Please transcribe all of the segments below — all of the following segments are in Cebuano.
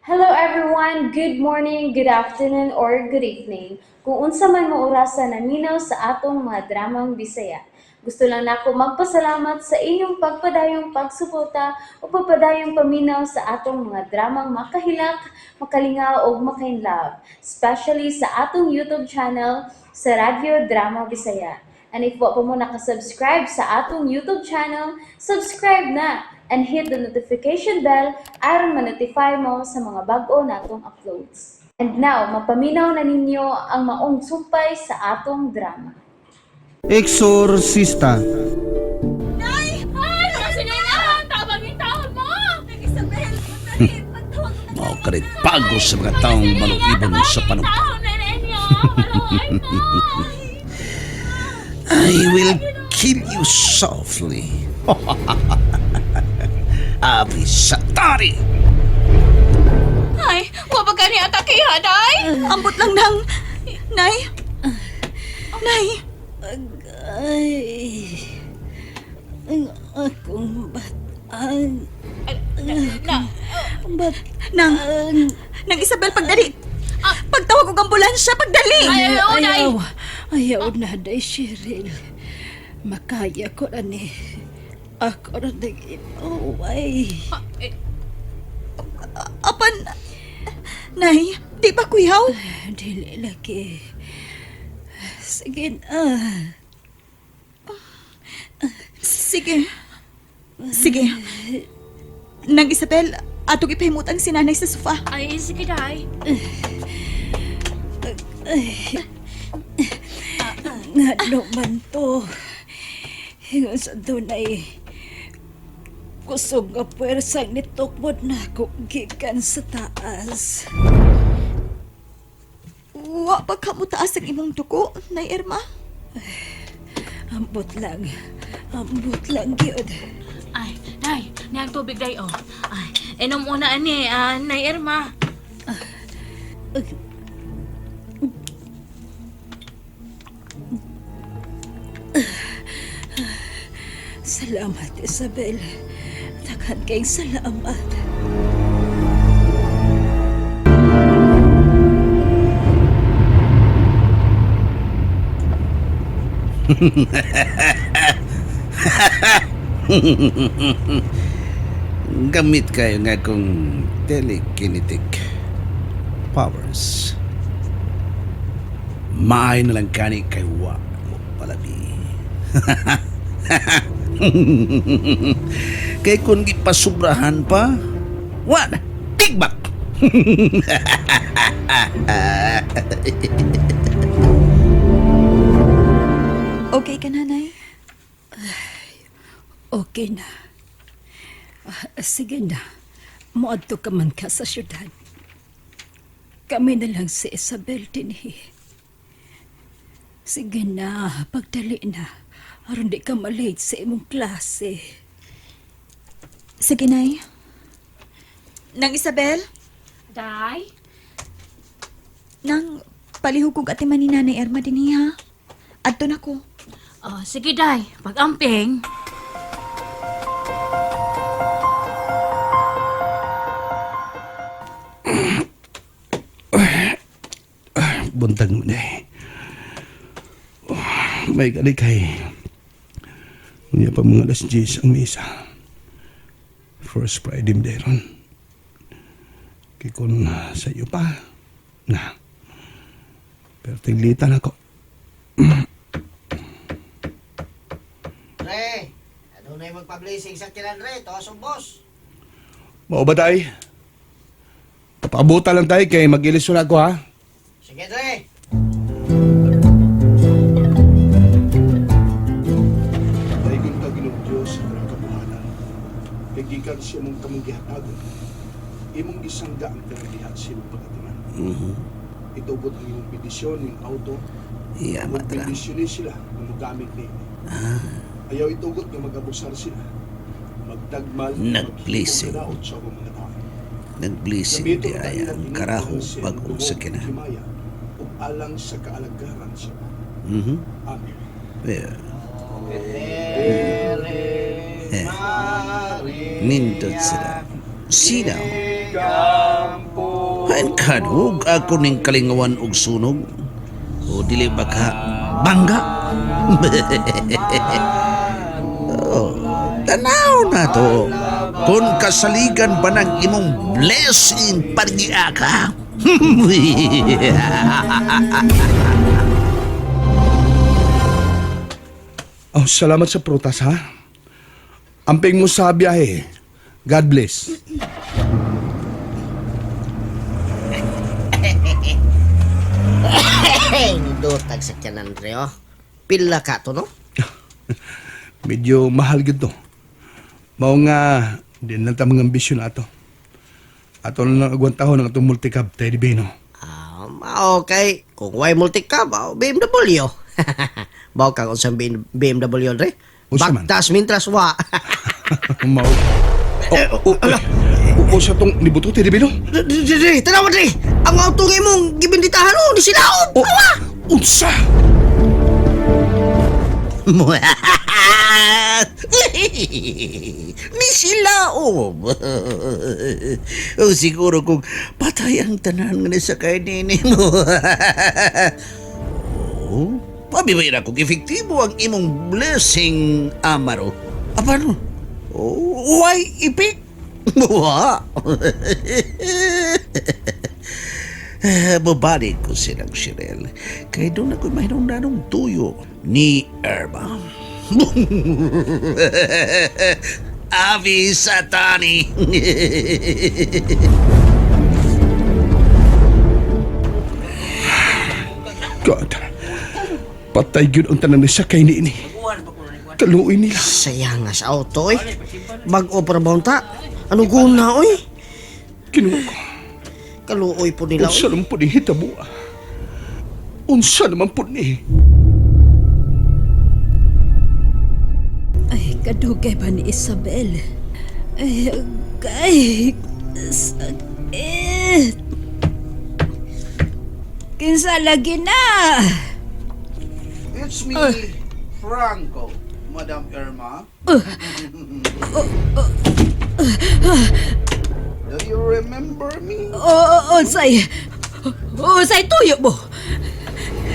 Hello everyone! Good morning, good afternoon, or good evening. Kung unsa man mo orasa naminaw sa atong mga dramang Bisaya. Gusto lang nako magpasalamat sa inyong pagpadayong pagsuporta o pagpadayong paminaw sa atong mga dramang makahilak, makalingaw ug makainlove, especially sa atong YouTube channel sa Radyo Drama Bisaya. And if wa pa mo nakasubscribe sa atong YouTube channel, subscribe na and hit the notification bell aron ma-notify mo sa mga bag-o natong uploads. And now, mapaminaw na ninyo ang maong sumpay sa atong drama. Exorcista. Ay! Sinailan! Tabang yung taon mo! Isabel, dali, pagtawag ko Mao ka rin pagos sa mga taong maluibon sa panumpa. I will kill you softly. Abi Satari! Ay, wa ba gani atake ha, day? Ambot lang nang... Nay! Nay! Ay, ang akong batang, Na, batang. Nang... Nang Isabel, pagdali! Pagtawag og ambulansya, pagdali! Ay, ayaw, day! Ayaw, ayaw na, day, Cheryl. Makaya ko na ni. Ako na nag-inaway. Apan... Nay, di ba kuyaw? Dili lagi. Sige na. Sige. Sige. Nang Isabel, atong ipahimutan si nanay sa sofa. Ay, sige, day. Ngano man to. Ingon sa dunay. Kusog nga puwersang nitukmod na ako gikan sa taas. Wa pa ka mo taas ang imong dugo, Nay Irma. Ambot lang. Ambot lang gyud. Ay, day, niyang tubig, day, oh. Ay, inom una ani, Nay Irma. Salamat, Isabel. Daghan kayong salamat. Gamit kayo nga kong telekinetic powers. Maay na lang kani kay wa mo palabi. Kay kung gipasubrahan pa, wa na, tigbak. Okay ka na, Nay? Okay na. Ah, sige na. Moadto ka man ka sa syudad. Kami na lang si Isabel dinhi. Sige na, pagdali na. Aron di ka malate sa imong klase. Sige, Nay. Nang Isabel, Day? nang palihog kog atiman ni Nanay Irma dinhi ha. Adto na ko. Oh, sige, day. Pag-amping. Buntag mo na eh. May gali kay. Unya pa mga alas 10 ang misa. First Friday mo ron. Kay kung sa iyo pa, na. Pero tinglitan ako. Re, ano na yung magpa-blessing sa kilan, Re? Toas ang boss. Mao ba tay? Papabuta lang tayo kay mag-ilisyon ako ha. Sige, Re. Daigong ka Ginoong Diyos sa kanang kabuhanan. Kay gikan siya mong kamong gihatagon. Imong gisangga ang kanang diha sa imong pagatiman. Itugot ang imong bendisyon ning auto. Iya, Ug matra. bendisyon ni sila nga mogamit ni. Ayaw itugot nga magabusar sila. Magdagmal, Nag-blessing. maghimong kadaot sa ubang mga tao. Nag-blessing Gamiton di ang ay ilang ang karaho ining sa bag-ong dugo sa kina. ug himaya, ug alang sa kaalagaran siya. Amen. Yeah. Ere, Eh. Maria. Nindot sila. Sinaw. Ikaw Kadhug ako ning kalingawan og sunog. O dili ba ka bangga? Oh, tanaw na to. Kung kasaligan ba ng imong blessing paniaka? Oh, salamat sa prutas, ha? Amping mo sa biyahe. God bless. Hey, nindotag sa kinan, Andre, oh. Pila ka to, no? Medyo mahal gid to. Mao nga, di na ta mga ambisyon ato. Ato na lang agwantahon ang atong multicab, Teddy Bino. Ah, okay. Kung why multicab, ah, BMW. Baw ka kung saan BMW, Andre. Unsa man? Baktas mintras wa. Mao. Oh, oh, oh, oh, sa tong nibuto, Teddy Bino. Dre, tanawa, Dre. Ang auto nga imong gibinditahan, oh, di silaob. Oh, unsa? Ni sila oh. O siguro kung patay ang tanan nga nasa kay nini mo. Oh, pabibira kung epektibo ang imong blessing, Amaro. Apano? Oh, why ipik? Wa. Babalik ko silang Shirel. Kay doon ako'y mahinungdanong tuyo ni Erma. Avi Satani! God. Patay gyud ang tanan sa kay niini. Kaluoy nila. Sayang nga sa auto, eh. Bag-o para ba unta? Ano guna, oy? Kinuha ko. Kaluoy po nila, Unsa oy. naman po ni hitabo? Unsa naman po ni? Ay, kadugay ba ni Isabel? Ay, agay, sakit. Kinsa lagi na? It's me, Franco, Madam Irma. Do you remember me? O, unsay, unsay tuyo mo?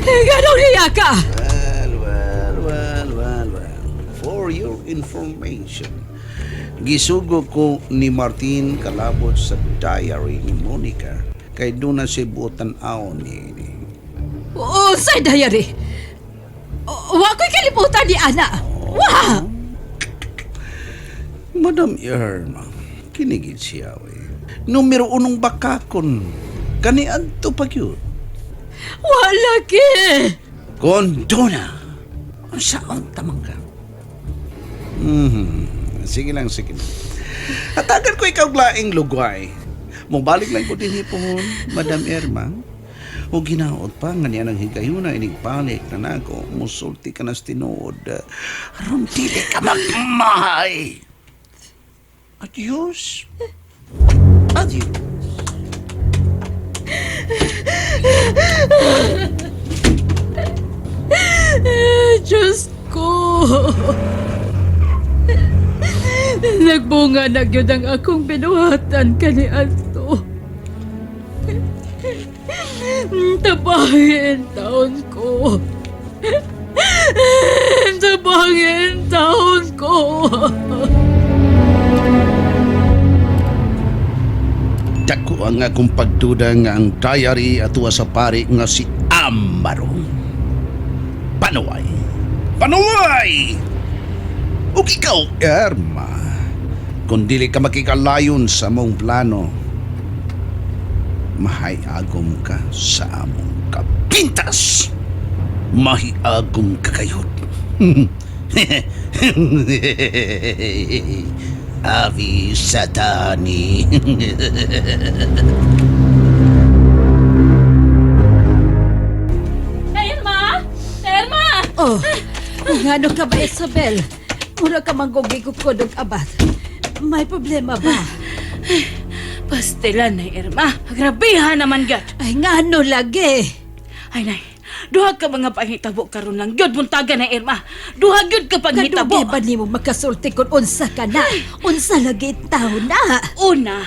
Ganong niya ka? Well, well, well, well, well. For your information, gisugo ko ni Martin kalabot sa diary ni Monica kay doon na siya buotan aw ni ni. Unsay diary? Wa ko'y kalibutan ni Ana. Wa! Madam Irma, kinigid siya we. Numero unong bakakon. Kani adto pa gyud. Wa lagi. Kon duna. Ang saon tamang ka? Sige lang, sige lang. Hatagan ko ikaw laing lugway. Mubalik lang ko din hipuhon, Madam Irma. O ginaot pa nga niya ng higayuna inig balik na nako musulti ka na sa tinuod. Aron dili ka magmahay. Adios. Adios. Diyos ko. Nagbunga na gyud ang akong binuhatan kani adto. Tabahin taon ko. Tabahin taon ko. Dako ang akong pagduda nga ang diary atua sa pari nga si Amaro. Panuway! Panuway! Ug ikaw, Erma, kung dili ka makikalayon sa mong plano, mahiagom ka sa among kapintas. Mahiagom ka kayod. Avi Satani. Nay Irma! Nay Irma! Oh, ngano ka ba, Isabel? Mura ka manggugigukod og abat. May problema ba? Pastilan, Nay Irma. Grabeha naman gyud. Ay, ngano lagi? Ay, Nay. Duha ka mga panghitabo karon lang gyud buntaga na Irma. Duha gyud ka panghitabo. Kadugay ba nimo makasulti kung unsa ka na? Unsa lagi taon na? Una,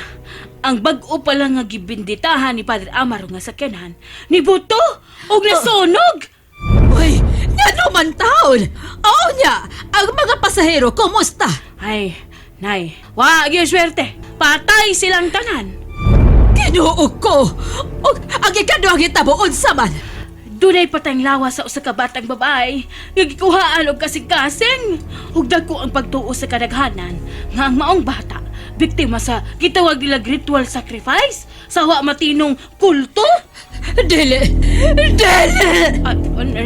Ang bag-o pa lang nga gibinditahan ni Padre Amaro nga sakyanan, nibuto og nasunog. Uy, ngano man taon? Oo niya, ang mga pasahero, kumusta? Ay, Nay, wa gyud swerte. Patay silang tanan. Ginoo ko! Og ang ikaduhang hitabo unsa man? Dunay patayng lawas sa usa ka batang babae nga gikuhaan og kasing-kasing. Ug dagko ang pagtuo sa kadaghanan nga ang maong bata biktima sa gitawag nila ritual sacrifice sa wa matinong kulto. Dili! Dili! Ah,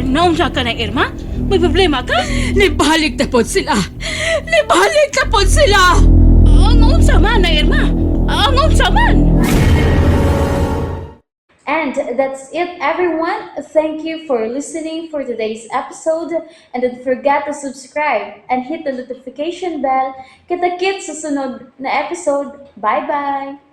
naunsa ka na, Irma? May problema ka? Nibalik na po sila! Nibalik na po sila! Ang unsa man na, Irma? Ang unsa man? And that's it, everyone. Thank you for listening for today's episode. And don't forget to subscribe and hit the notification bell. Kita-kits sa sunod na episode. Bye-bye!